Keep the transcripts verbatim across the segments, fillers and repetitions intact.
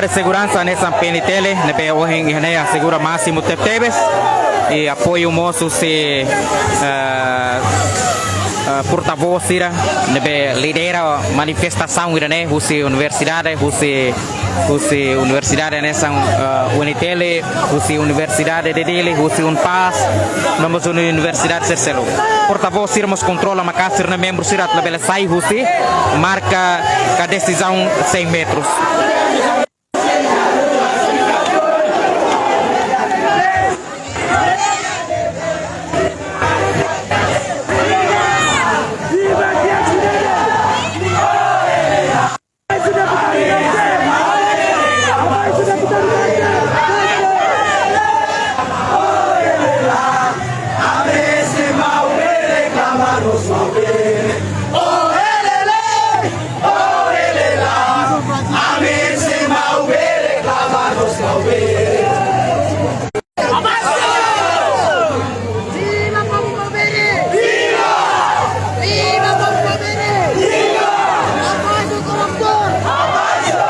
Seguransa hanesan P N T L ne'ebé ohin iha ne'e asegura másimu tebetebes. I apoiu mós husi, eh, eh, portavós sira ne'ebé lidera manifestasaun ida-ne'e husi universidade, husi, husi universidade hanesan, eh, U N T L, husi Universidade de Dili, husi UNPAZ, no mós universidade sira seluk. Portavós sira mós kontrola maka'as sira-nia membru sira atu labele sai husi marka ka desizaun cem metros. Viva povo Maubere! Viva! Viva povo Maubere! Viva! Abaixo o corruptor! Abaixo!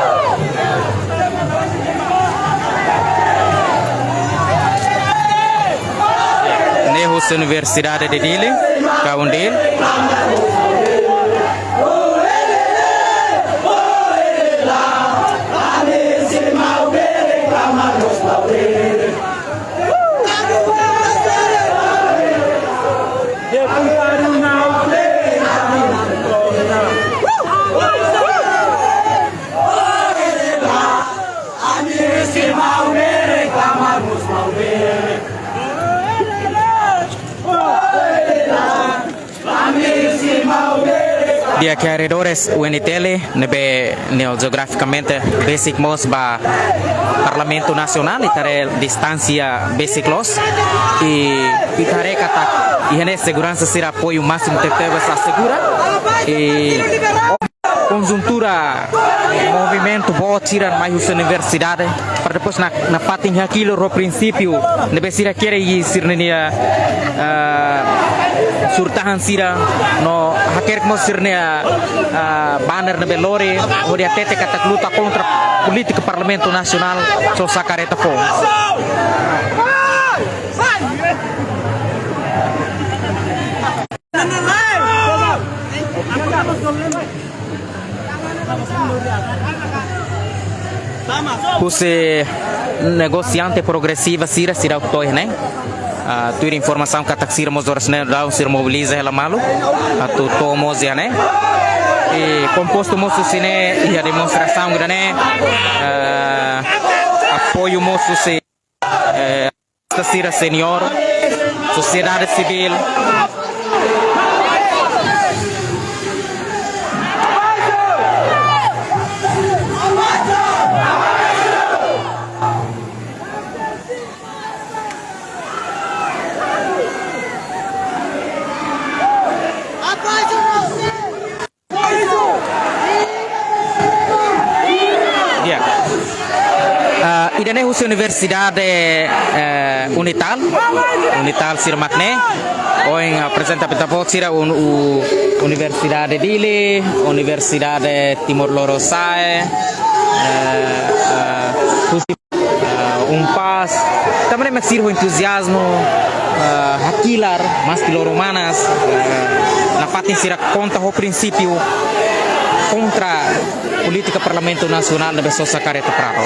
Ne'e husi Universidade de Dili, ka UNDIL. Di'ak, iha arredores U N T L ne'ebé ne'e jeografikamente besik mós ba Parlamentu Nasionál, ita haree distánsia besik loos. I ita haree katak iha ne'e seguransa sira apoiu másimu tebetebes asegura. I konjuntura movimentu boot sira mai husi universidade, para depois na, nafatin hakilar ho prinsípiu ne'ebé sira hakerek iha sira-nia, ah, surtahan sira, no hakerek mós sira-nia, ah, banner ne'ebé lori, hodi hatete katak luta kontra polítika Parlamentu Nasionál sosa karreta foun. Husi negosiante progresiva sira, sira hotu iha ne'e. Ah, tuir informasaun katak sira mós oras ne'e daudaun sira mobiliza hela malu atu to'o mós iha ne'e. I kompostu mós husi ne'e iha demonstrasaun ida-ne'e, ah, apoiu mós husi, eh, sira seniór, sosiedade sivíl. Di'ak. Ah, ida-ne'e husi universidade, eh, UNITAL. UNITAL sira mak ne'e. Ohin aprezenta portavós sira un-, u-, Universidade Dili, Universidade Timor Lorosae, eh, eh, husi ah, UNPAZ, tanba ne'e mak sira ho entuziazmu, ah, hakilar, maski loron manas, ah, nafatin sira konta ho prinsípiu kontra polítika Parlamentu Nasionál ne'ebé sosa karreta fraku.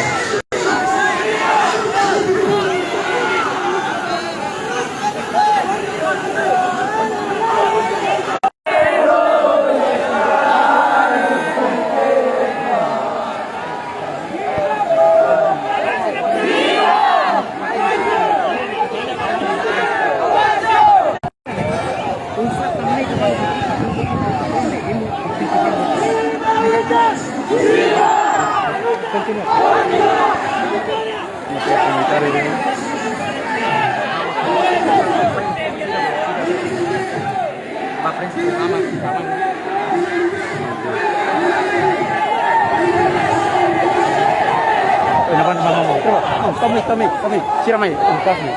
Tome, tome, tome. Sira mai, tome.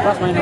Pas main.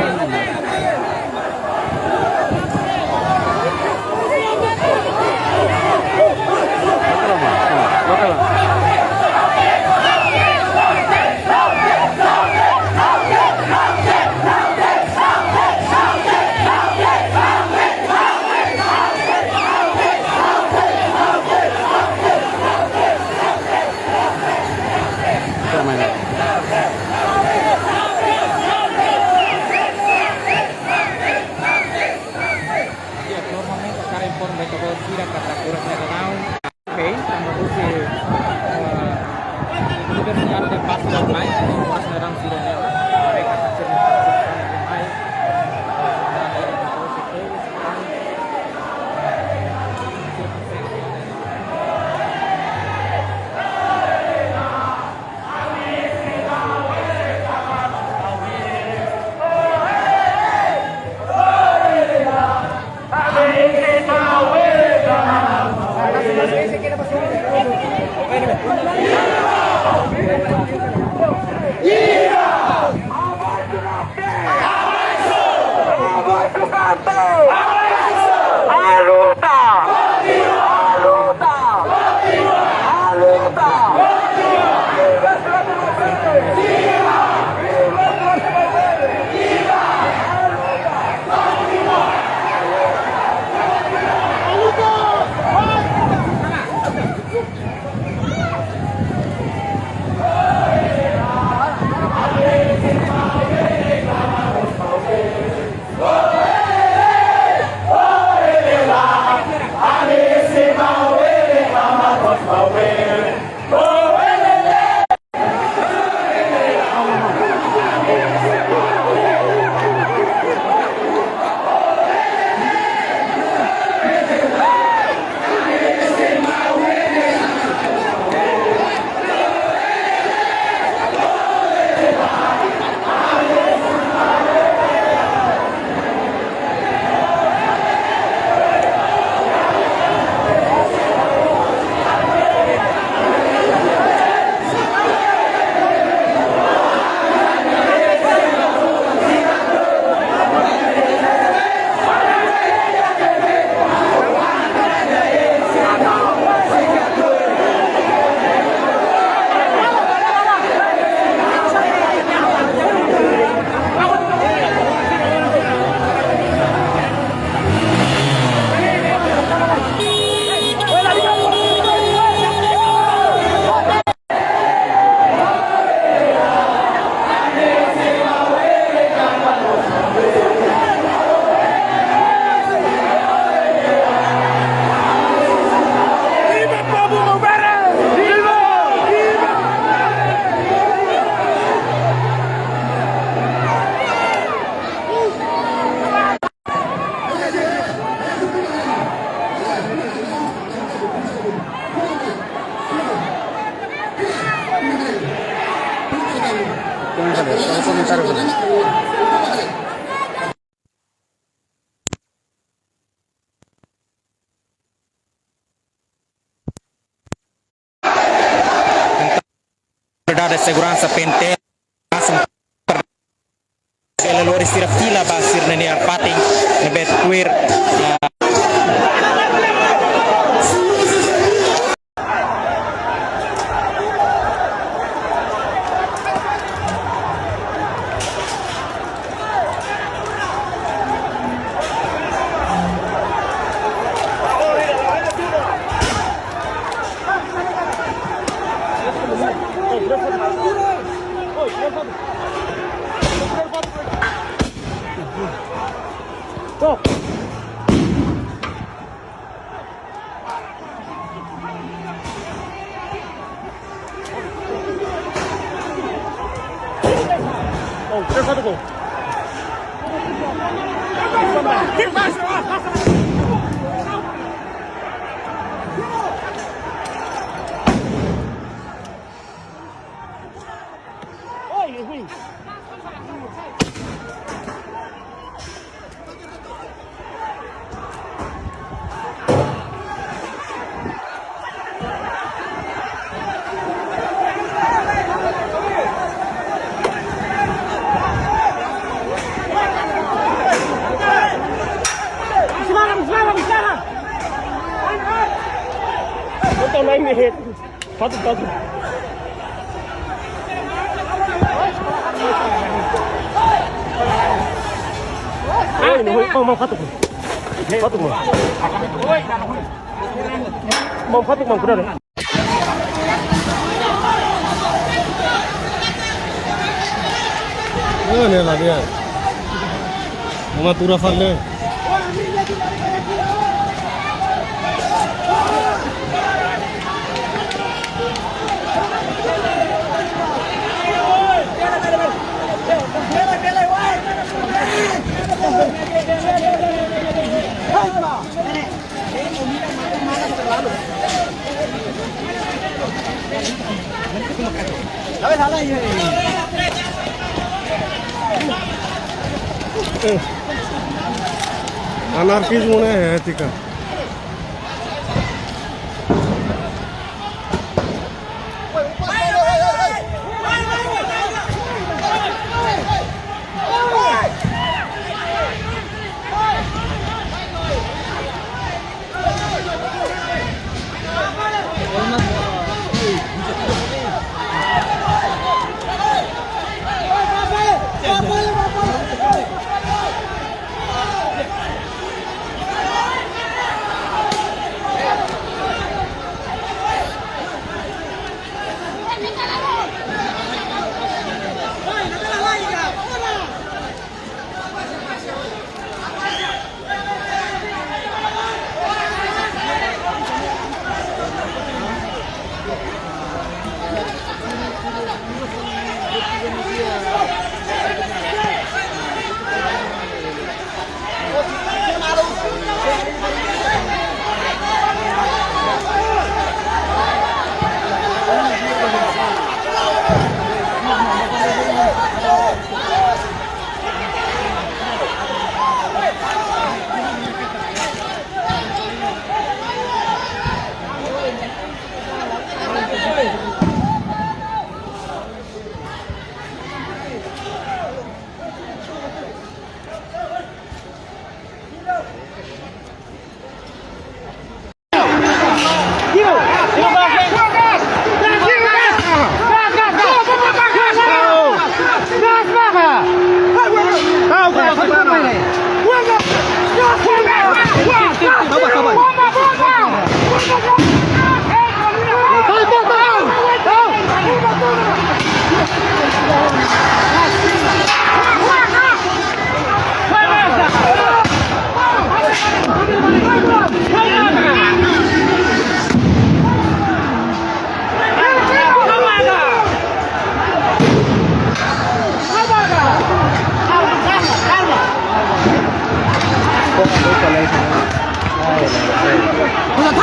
Autoridade seguransa P N T L langsung per-, lori sira fila ba sira-nia fatin ne'ebé tuir, ah, Fatuk, fatuk. Oi, no, oi, mau, mau fatuk. Fatuk, mau. Mau fatuk, mau, kuda. Mana la dia? Uma tura fale. Anarkizmu ne'e étika.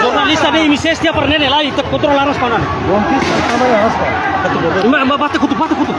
Jornalista de M C S tiap pernah ne'e lai, te kontrola ras kanan. Bom, pista, também raspa. Ba, ba, bate kutu, bate kutu.